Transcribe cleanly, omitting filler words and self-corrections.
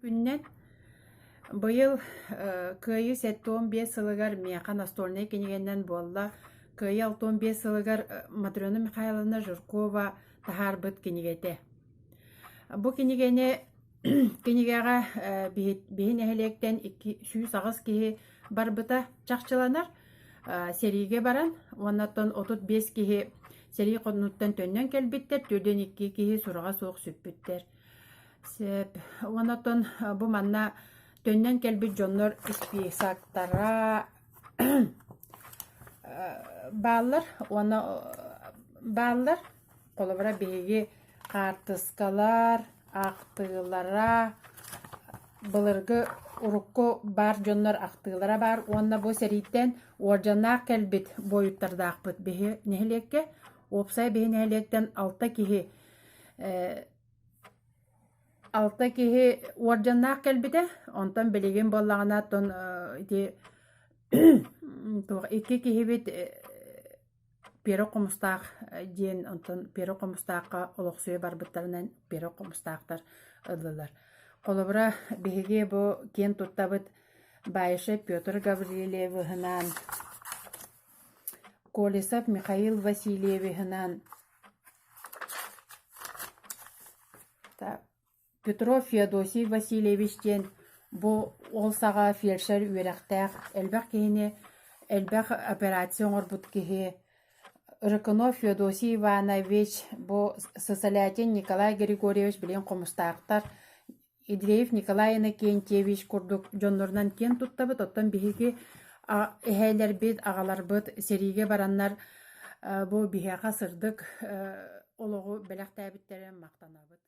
Күннэн быйыл Кыайыы 75 сылыгар миэхэ настольнай кинигэннэн буолла. Кыайыы 65 сылыгар Матрена Михайловна Жиркова таһаарбыт кинигэтэ. Бу кинигэни кинигэҕэ биһи нэһилиэктэн 208 киһи барбыта чахчыланар. Сэриигэ баран уонна оттон 35 киһи сэрии хонуутуттан төннөн кэлбиттэр, 42 киһи сураҕа суох сүппүттэр. Сөп. Уонна оттон бу манна төннөн кэлбит дьоннор исписактара бааллар уонна бааллар. Холобура, биһиги хаартыскалар, ахтыылара, былыргы урукку баар дьоннор ахтыылара баар уонна бу сэрииттэн уордьаннаах кэлбит буойуттардаахпыт биһи нэһилиэккэ. Уопсай биһи нэһилиэктэн алта киһи Алта киһи уордьаннаах кэлбитэ, онтон билигин буоллаҕына оттон ити туох икки киһибит Пера Хомустаах диэн онтон Пера Хомустаахха олохсуйа барбыттарынан Пера Хомустаахтар ыллылар. Холобура, биһиги бу киэн туттабыт Баишев Петр Гаврильевиһынан, Колесов Михаил Васильевиһынан Петров Феодосий Васильевич диэн бу ол саҕа фельдшер үөрэхтээх, элбэх киһини элбэх операция оҥорбут киһи Рыкунов Феодосий Иванович, бу Сысолятин Николай Григорьевич билигин Хомустаахтар Андреев Николай Иннокентьевич курдук дьоннорунан киэн туттабыт. Оттон биһиги эһээлэрбит, аҕаларбыт сэриигэ бараннар бу биһиэхэ сырдык олоҕу бэлэхтээбиттэрин махтанабыт.